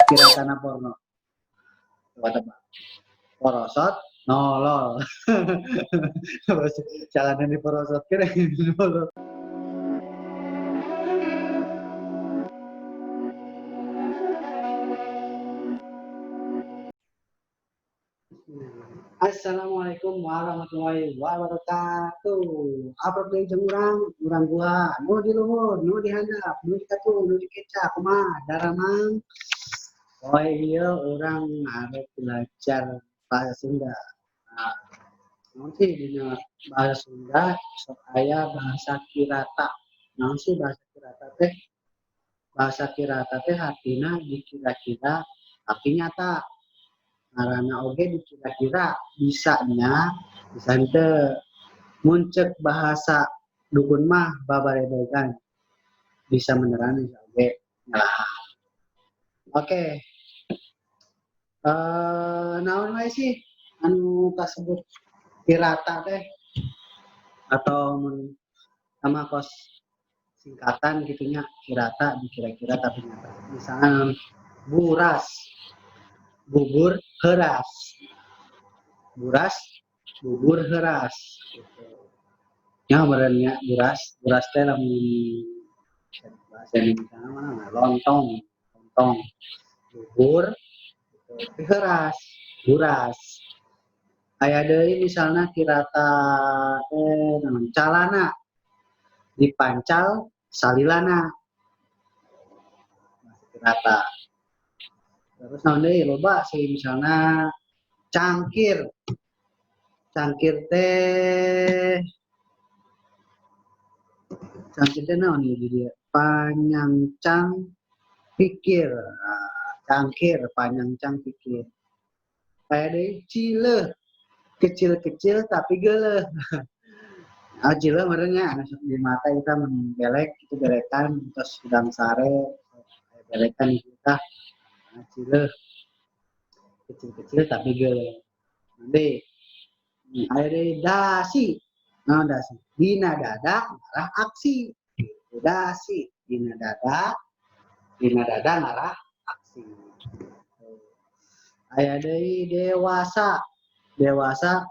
Kiratana porno. Coba tebak. Porosot nolol. Jalanan di porosot kira nolol. Assalamualaikum warahmatullahi wabarakatuh. Apa deui jeung urang? Urang gua nu di luhur, nu di handap, nu di katu, nu di kecap, kumaha daramang. Poe ieu urang arek belajar bahasa Sunda. Nah, naon sih dina bahasa Sunda sok aya bahasa kirata. Naon sih bahasa kirata teh? Bahasa kirata teh artina dikira-kira tapi nyata. Ngaranna oge dikira-kira bisa nya, bisa henteu. Mun ceuk bahasa dukun mah babaredogan. Bisa beneran bisa oge nyalahan. Oke. Naon wae sih anu kasebut kirata teh atau mun sama kos singkatan gitunya kirata dikira-kira tapi nyata. Misalnya buras, bubur heuras. Buras, bubur heuras gitu. Nya meureun nya buras, buras teh lamun bahasa Indonesia mah lontong, lontong. Bubur gitu. Heuras, buras. Aya deui misalna kirata naon calana dipancal salilana. Kirata. Terus naon deui loba sih misalna cangkir. Cangkir teh naon ieu di dieu? Panyangcang pikir. Nah, cangkir panyangcang pikir. Aya deui cileuh. Kecil-kecil tapi geuleuh. Ah cileuh meureun nya anu sok di mata kita mun belek kitu belekan tos hudang sare belekan kita. Nah, cileuh. Kecil-kecil tapi geuleuh. Nanti aya deui dasi. Naon dasi? Dina dada ngarah aksi. Dasi dina dada ngarah aksi. Aya deui dewasa. Dewasa,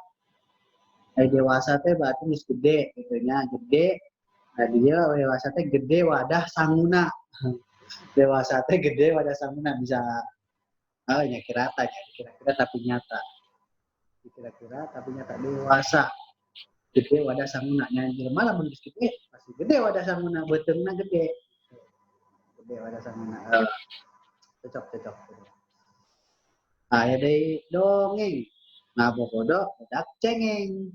dewasa teh berarti geus gede gitu nya, gede. Nah, dia dewasa teh gede wadah sanguna. Dewasa teh gede wadah sanguna bisa nya kirata nya, kira-kira tapi nyata. Kira-kira tapi nyata dewasa. Gede wadah sanguna nya jelema lamun geus gede pasti gede wadah sanguna, beuteungna gede. Gede wadah sanguna. Cocok cocok. Aya deui dongeng. Ngabobodo budak cengeng.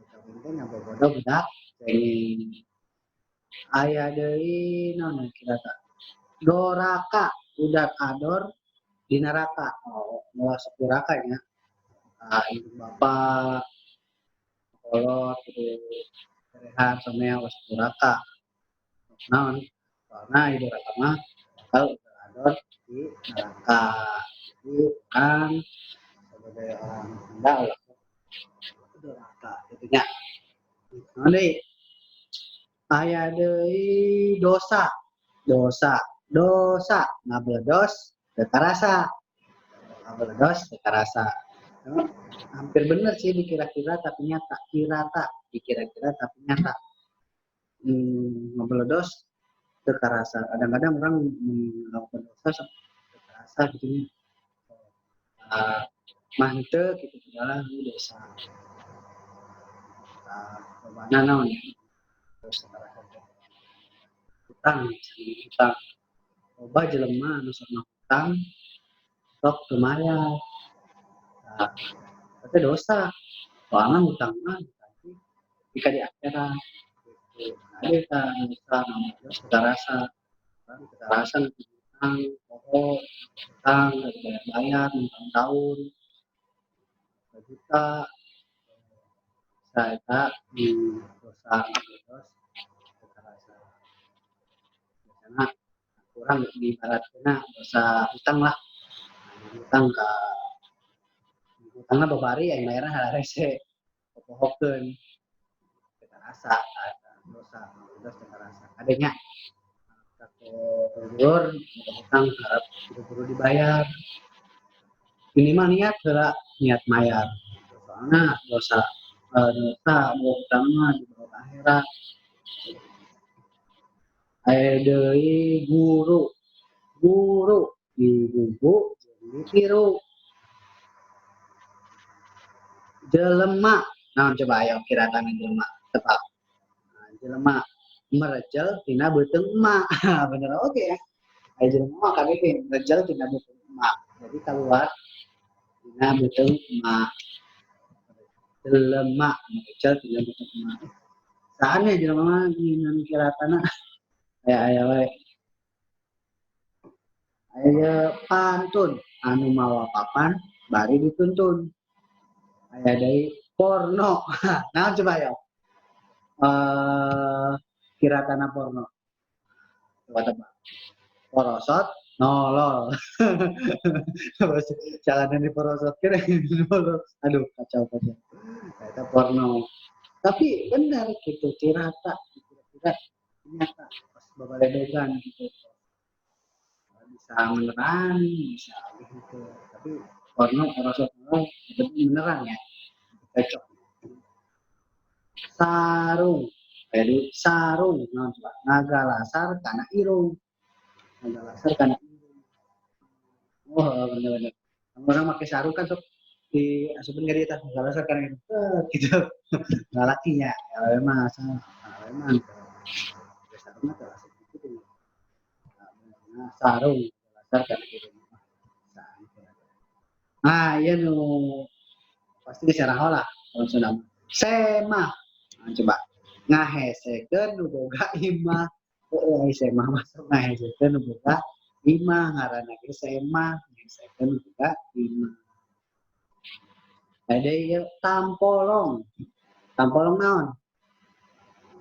Dongeng teh ngabobodo budak cengeng. Aya deui naon kirata? Doraka, udat ador di neraka. Oh, masuk neraka nya. Ah, ibu bapak kolot gitu. Rehan samea masuk neraka. Naon? Soalna ieu doraka mah bakal udat ador di neraka. Jadi kan sebagai orang Sunda lah doraka gitu nya. Naon deui? Aya deui dosa. Dosa, dosa ngabledos teu karasa. Ngabledos teu karasa. Hampir bener sih dikira-kira tapi nyata. Kirata dikira-kira tapi nyata. Ngabledos teu karasa. Kadang-kadang orang melakukan dosa sok teu karasa gitu nya. Mah henteu kitu segala dosa. Cobana naon ya? Dosa karasa teh. Hutang, hutang. Loba jelema anu sok hutang sok teu mayar. Nah, eta dosa. Soalna hutang mah jika di akhirat gitu. Nah, eta dosa dosa teu karasa. Urang teu karasa hutang, poho hutang bayar-bayar tahun juta. Bisa eta di dosa dos teu karasa. Biasana kurang diibaratkeunna dosa hutang lah. Hutang ka hutangna babari aya bayarna hararese popohokeun. Teu karasa dosa dos teu karasa. Kade nya Dulur hutang harap buru-buru dibayar. Minimal niat heula, niat mayar. Soalna dosa dosa boga hutang mah dibawa ka akhirat. Aya deui guru. Guru digugu jeung ditiru. Jelema, naon coba ayo kiratana jelema, tebak. Nah, jelema merejel tina beuteung emak. Bener oge ya. Aya jelema mah kabeh merejel tina beuteung emak. Jadi kaluar tina beuteung emak. Jelema merejel tina beuteung emak. Saha nya jelema mah nginan kiratana? Aya aya wae. Aya pantun anu mawa papan bari dituntun. Aya deui porno. Naon coba ayo? Kiratana porno. Coba tebak. Porosot nolol. Jalanan di porosot kira nolol. Aduh, kacau kacau. Eta porno. Tapi benar gitu kirata, kira-kira nyata pas babaledogan gitu. Bisa beneran, bisa gitu. Tapi porno porosot nolol itu beneran ya. Cocok. Sarung. Jadi sarung naon coba? Ngagalasar kana irung. Ngagalasar kana irung. Oh, bener-bener. Orang pakai sarung kan sok diasupin ka dieu tah ngagalasar kana irung. Gitu. Lalakinya, ya mah salah. Mah pakai sarung mah teu asup gitu. Nah, sarung ngagalasar kana irung. Nah, ieu nu pasti disaraho lah urang Sunda mah. Semah. Nah, coba ngahesekeun nu boga imah. Heueuh ai semah mah sok ngahesekeun nu boga imah, ngaranna ge semah, ngahesekeun nu boga imah. Aya deui ieu tampolong. Tampolong naon?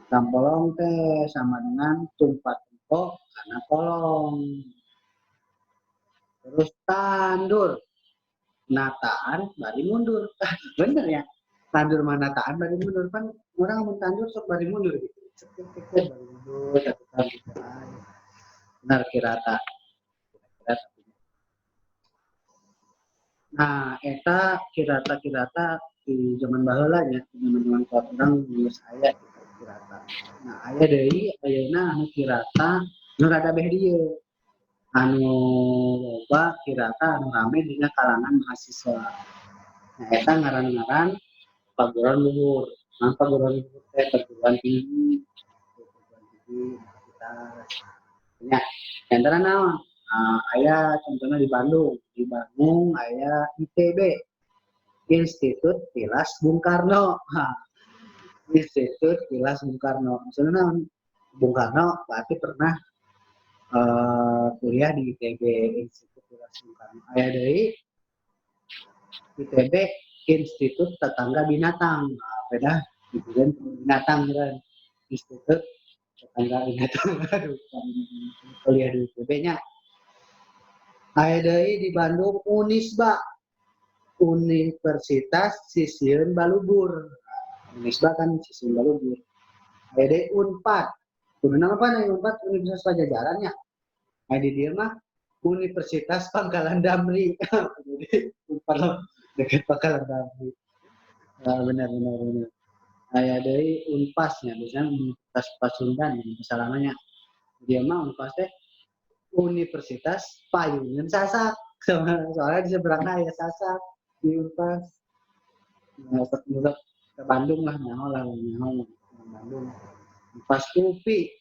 Tampolong teh sama dengan tumpat tempo kana kolong. Terus tandur. Nataan bari mundur. Bener ya? Tandur mah nataan bari mundur, kan urang mun tandur sok bari mundur gitu. Cek cek cek bari mundur catatan gitu. Benar kirata. Kira-kira. Nah, eta kirata-kirata di zaman baheula nya, di zaman-zaman kolot urang geus aya gitu kirata. Nah, aya deui ayeuna anu kirata nu rada beh dieu. Anu loba kirata anu rame dina kalangan mahasiswa. Nah, eta ngaran-ngaran paguruan luhur. Nah, paguruan luhur teh perguruan tinggi, perguruan tinggi universitas. Nya, antara naon? Aya contohnya di Bandung aya ITB, Institut Tilas Bung Karno. Ha, Institut Tilas Bung Karno. Maksudnya naon? Bung Karno berarti pernah kuliah di ITB, Institut Tilas Bung Karno. Aya deui ITB Institut Tetangga Binatang. Nah, beda binatang kan. Institut Tetangga Binatang. Aduh, kuliah di ITB nya. Aya deui di Bandung Unisba, Universitas Sisieun Balubur. Unisba kan Sisieun Balubur. Aya deui Unpad. Kudu apa nih Unpad? Universitas Padjadjaran nya. Aya di dieu mah Universitas Pangkalan Damri. Jadi Unpad dekat Pangkalan Damri. Nah, benar benar benar. Aya deui Unpas nya, biasanya Universitas Pasundan salamanya. Dia mah Unpas teh Universitas Payungan Sasak. Soalnya di seberangnya aya Sasak di Unpas. Nah, ke Bandung lah, nyaho lah, nyaho Bandung. Unpas UPI.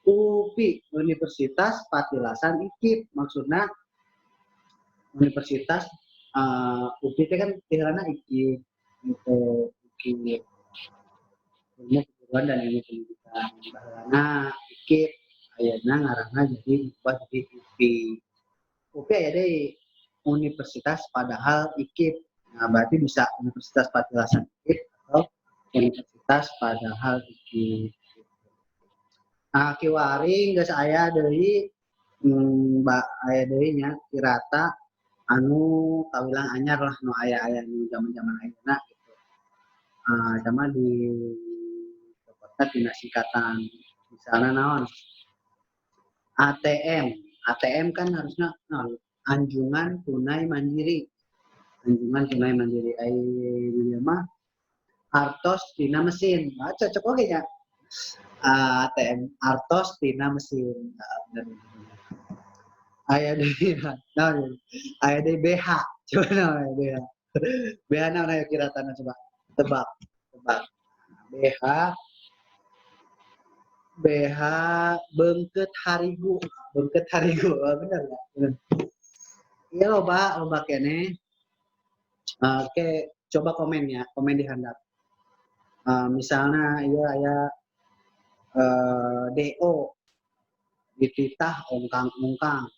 UPI, Universitas Patilasan IKIP, maksudnya Universitas UPI teh kan tinggalna IKIP gitu, IKIP. Ilmu Keguruan dan Ilmu Pendidikan. Baheulana IKIP, ayeuna ngaranna jadi diubah jadi UPI. UPI aya deui Universitas Padahal IKIP. Nah, berarti bisa Universitas Patilasan IKIP atau Universitas Padahal IKIP. Nah, kiwari geus aya deui aya deui nya kirata anu kawilang anyar lah nu aya-aya nu zaman-zaman ayeuna gitu. Sama di tina singkatan misalnya naon? ATM. ATM kan harusnya nah, anjungan tunai mandiri. Anjungan tunai mandiri ai mah artos tina mesin. Ah, cocok oke ya. ATM artos tina mesin. Nah, bener. Aya deui, naon? Aya deui BH. Coba naon BH. BH naon ayo kiratana coba. Tebak. Tebak. BH BH beungkeut harigu, beungkeut harigu. Oh, bener nggak? Bener. Iya loba, loba keneh. Oke, coba komen ya, komen di handap. Misalnya iya aya DO dititah ongkang-ongkang.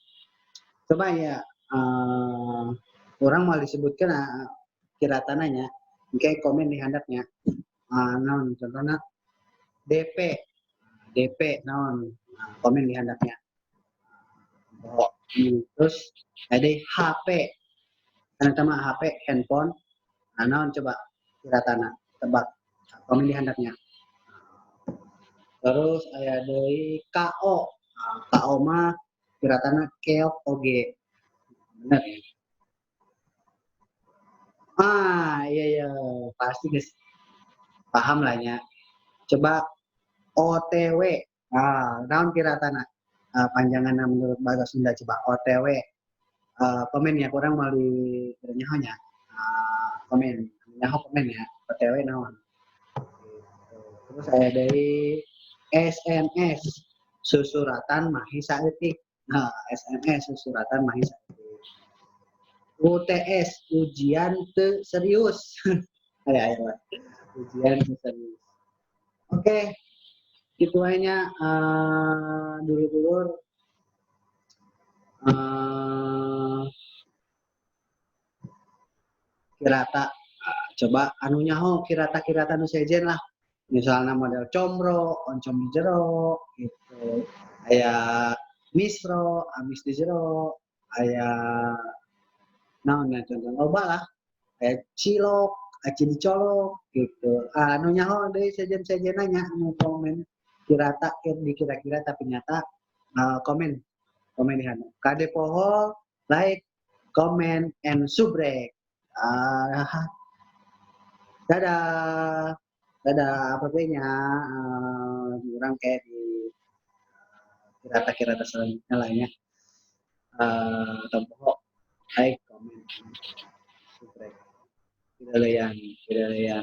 Coba ya, urang mau disebutkan kiratana nya, oke komen di handapnya. Naon contohnya DP, DP naon, nah, komen di handapnya. Oh, terus ada HP, karena sama HP handphone, nah, naon coba kiratana, tebak, komen di handapnya. Terus aya deui KO, nah, KO mah kiratana keok oge. Bener ya? Ah, iya iya, pasti guys. Paham lah ya. Coba OTW. Ah, naon kiratana? Panjanganna menurut bahasa Sunda coba OTW. Komen ya, kurang mau di nyaho nya. Komen, nyaho komen ya. OTW naon. Gitu. Terus aya dari SMS susuratan mahi saeutik. Nah, SMS susuratan mahi saeutik. UTS ujian teu serius. Ayo, ayo, ujian teu serius. Oke, gitu aja dulur-dulur. Kirata coba anu nyaho kirata-kirata nu sejen lah, misalnya model combro oncom di jero gitu, aya misro amis di jero, aya naon ya, contoh loba lah, aya cilok aci dicolok gitu. Anu nyaho deui sejen-sejen nya anu komen kirata dikira-kira tapi nyata, komen komen di handap. Kade poho like, comment, and subrek. Dadah dadah apa nya, urang kayak di kirata-kirata selanjutnya lainnya. Tempo like, comment, subrek. Pidalayan pidalayan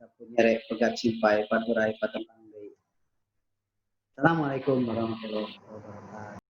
sapu nyere pegat simpai paturai patembang deui. Assalamualaikum warahmatullahi wabarakatuh.